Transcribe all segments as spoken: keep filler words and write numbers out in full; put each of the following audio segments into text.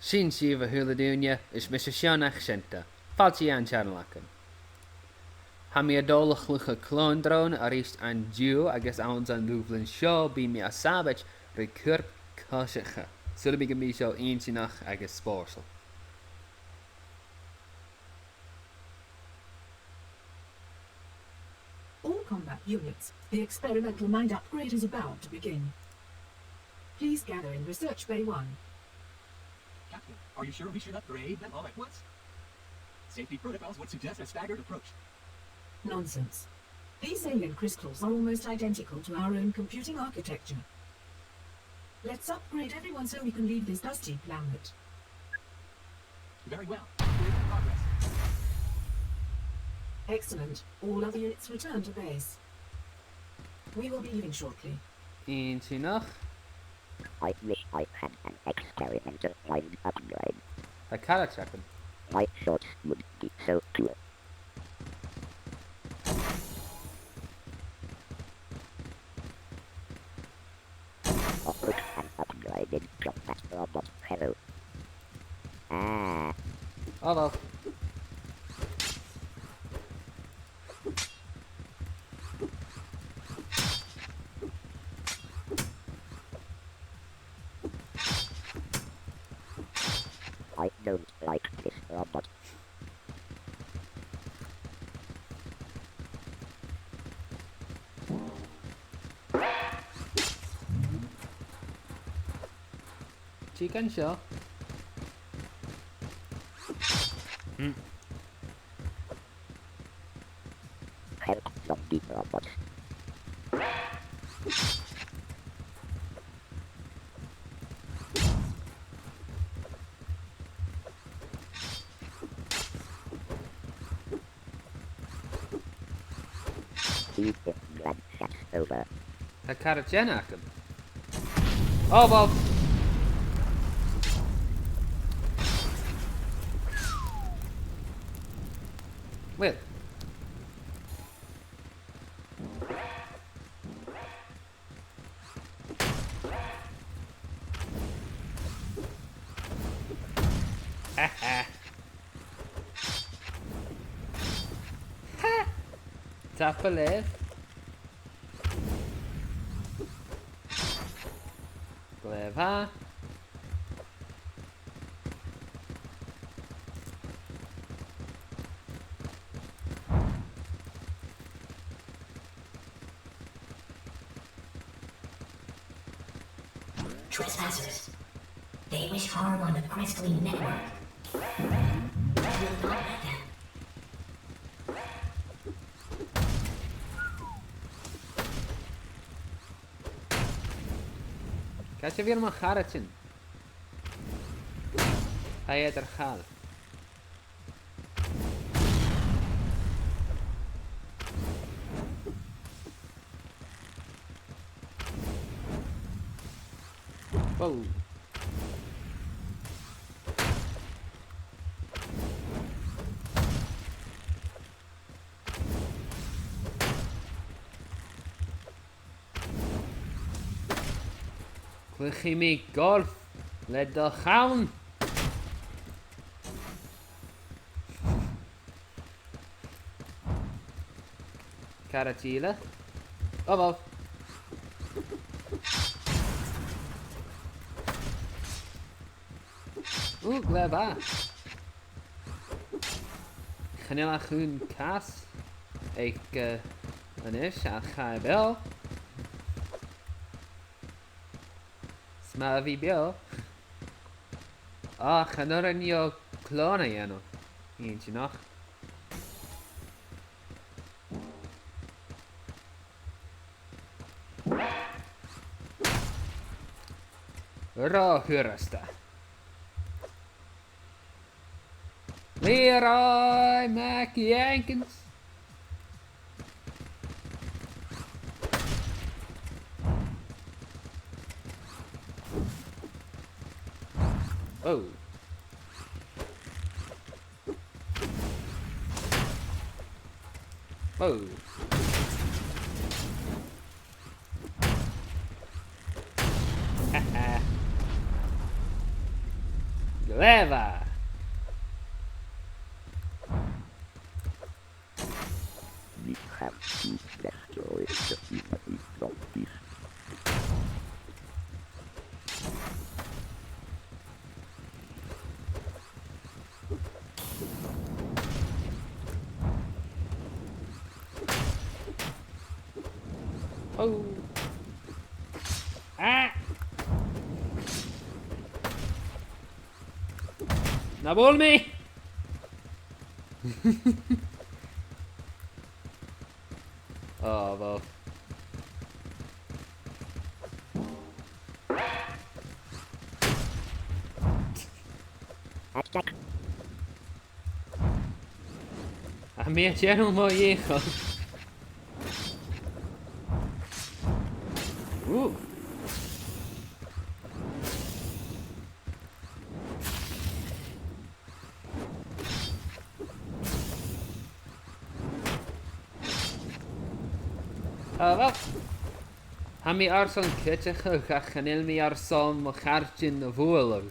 Sin sibh, a h-uile duine, is mise Seonaidh Seanta. Fàilte dhan t-seanail agam. Tha mi a' dol a chluich Clone Drone a-rithist an-diugh agus anns an dùbhlan seo bidh mi a' sabaid ri cuirp-coiseachd. Saoilidh mi gum bi seo inntinneach agus spòrsail. All combat units, the experimental mine upgrade is about to begin. Please gather in Research Bay one. Captain, are you sure we should upgrade them all at once? Safety protocols would suggest a staggered approach. Nonsense. These alien crystals are almost identical to our own computing architecture. Let's upgrade everyone so we can leave this dusty planet. Very well. Upgrade in progress. Excellent. All other units return to base. We will be leaving shortly. Inntinneach. I wish I had an experimental mine upgrade. Tha caraid agam. My thoughts would be so cool. Oh, look, an upgraded combat robot. Hello. Ah. Oh well. I don't like this robot. Chicken seo. Hmm. Help zombie robot. Feed him glad chat over. Tha caraid agam. Oh, well. Well. Ha ha. Ha! Tapadh leibh. Glè mhath. Trespassers. They wish harm on the Crystalline Network. We will not let them. Càit a bheil mo charaidean? Tha iad air chall. Whoa. Cluichidh mi golf le do chlann. Caraid eile. Oh, wow. Ù, glè mhath. Chan eil ach aon chas aig, eh, a-nis, ach cha bhi beò. 'S math a bhith beò. Ach an urrainn dhomh clòn a dhèanamh? Inntinneach. Ro fhurasta. Leroy McJenkins. Oh. Oh. Glè mhath! Oh. Ah! Na buail mi! Oh, bhò. Tha mi a' dèanamh mo dhìcheall. Ooh. Ah, uill. Tha mi airson cuideachadh ach chan eil mi airson mo chairt a bhualadh.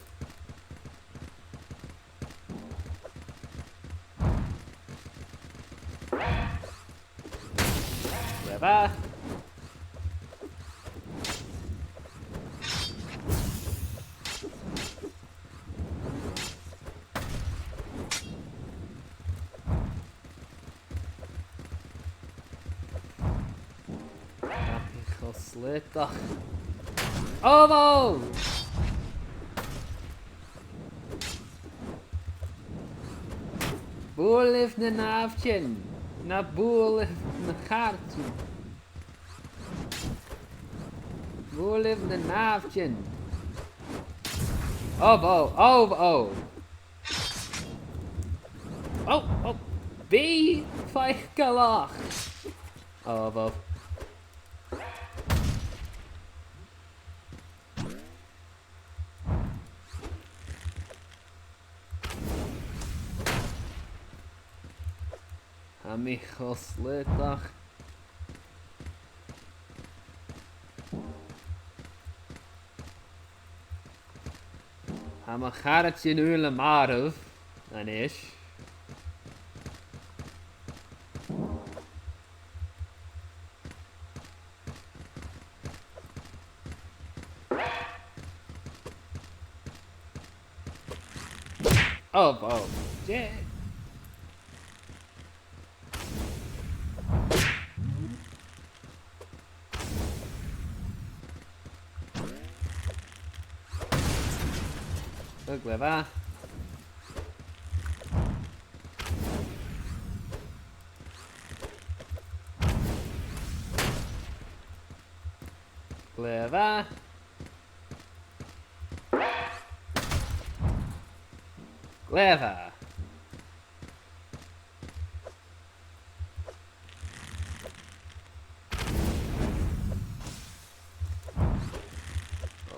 Glè mhath. Tha mi cho slaodach. Oh, bhò! Buailibh na nàimhdean, na buailibh na chairtean. Buailibh na nàimhdean. Oh, bhò, oh, bhò. Oh, oh, bi faiceallach. Oh, bhò. Tha mi cho slaodach. Tha mo charaidean uile marbh a-nis. Oh, oh. Yeah. Glè mhath. Glè mhath. Glè mhath.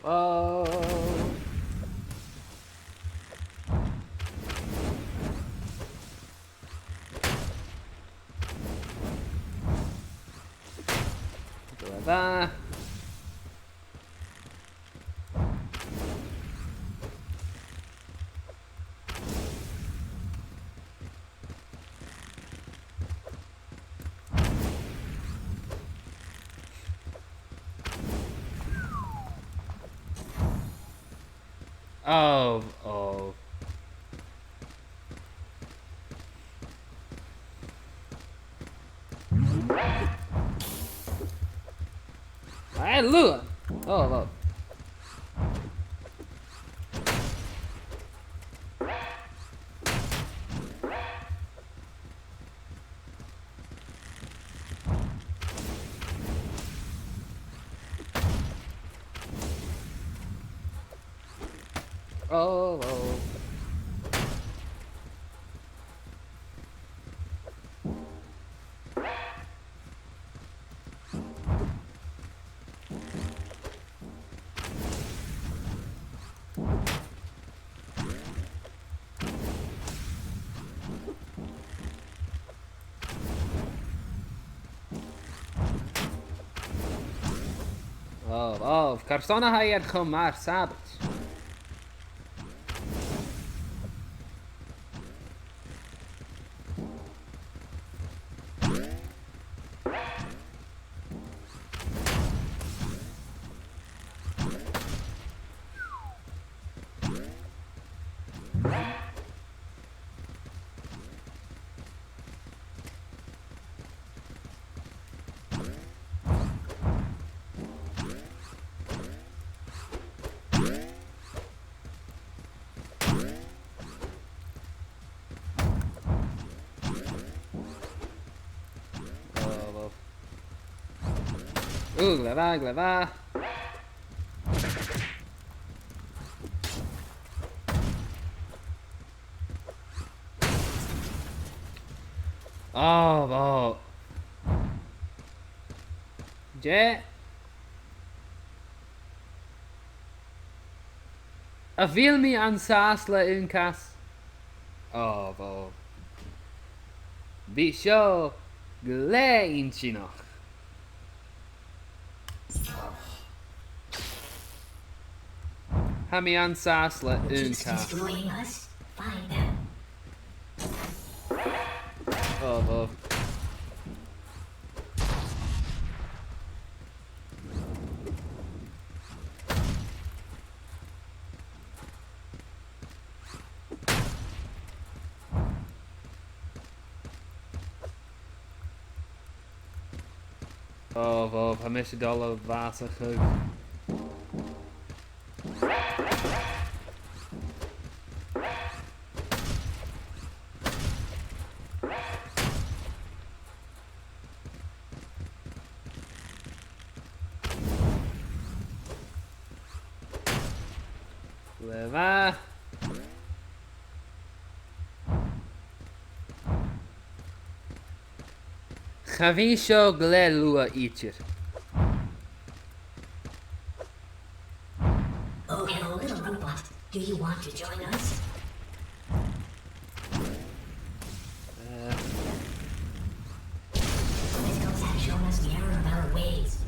Oh. Glè mhath. Oh, oh. Hey, look! Oh, look. Oh, oh. Oh, oh, carson a tha e air cho math air Sabaid? Oh, wow. Ooh, glè mhath, glè mhath. Oh, wow. Dè? A bheil mi an sàs le aon chas? Oh, wow. Bha seo glè inntinneach. Tha mi an sàs le aon chas. Destroying us? Find them. Oh, wow. Oh, wow, tha mise a' dol a bhàsachadh. Glè mhath. Cha bhi seo glè luath idir. Oh, hello, little robot. Do you want to join us? Uh. Crystals have shown us the error of our ways.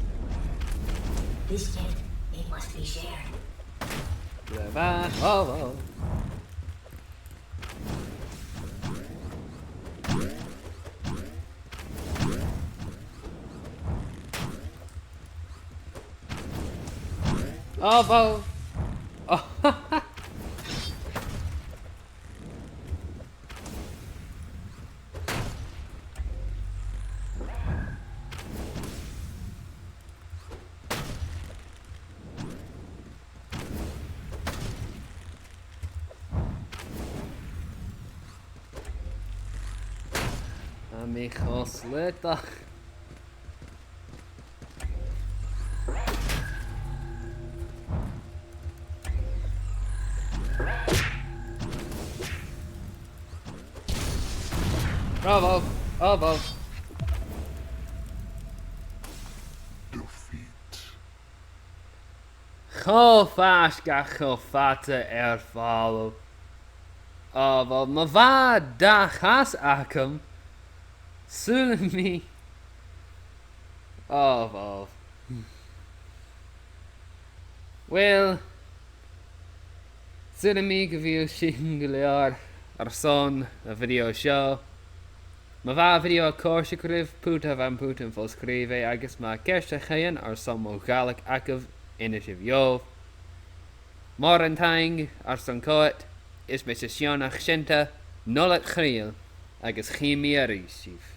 This gift, it must be shared. Glè mhath. Oh, oh. Oh, wow. Oh. Tha mi cho slaodach. Bravo! Bravo! Defeat. Cho faisg ach cho fada air falbh. Ah, bhuel, ma bha dà chas agam, saoilidh mi. Ah, bhuel. Uill, saoilidh mi gu bheil sin gu leòr airson a' video seo. Ma bha a' video a' còrdadh ribh, put am putan fo-sgrìobhadh, agus ma tha ceist a chionn airson mo Ghàidhlig agaibh, innsibh dhomh. Mòran taing airson coimhead, is mise Sionnach Seunta, Nollaig Chridheil, agus chì mi a-rithist sibh.